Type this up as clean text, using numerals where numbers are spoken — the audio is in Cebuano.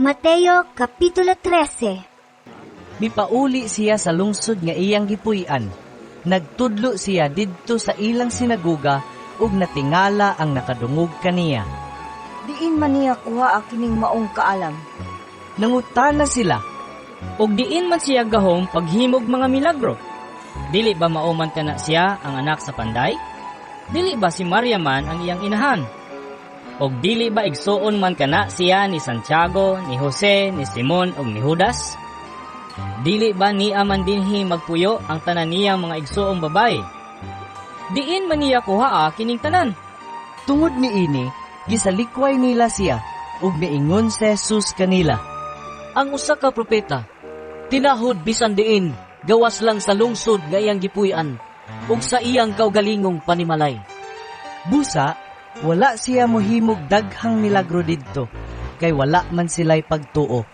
Mateo Kapitulo 13. Mipauli siya sa lungsod nga iyang gipuy-an. Nagtudlo siya didto sa ilang sinagoga ug natingala ang nakadungog kaniya. Diin man niya kuha kining maong kaalam? Nangutana sila, Ug diin man siya gahom paghimog mga milagro? Dili ba mao man kana siya ang anak sa panday? Dili ba si Maria man ang iyang inahan? Og dili ba igsuon man kana siya ni Santiago, ni Jose, ni Simon ug ni Judas? Dili ba niya man dinhi magpuyo ang tanan niyang mga igsuong babae? Diin man niya kuhaa kining tanan? Tungod niini, gisalikway nila siya ug miingon si Jesus kanila. Ang usa ka propeta tinahod bisan diin gawas lang sa lungsod nga iyang gipuy-an ug sa iyang kaugalingong panimalay. Busa, wala siya mohimog daghang milagro didto, kay wala man sila'y pagtuo.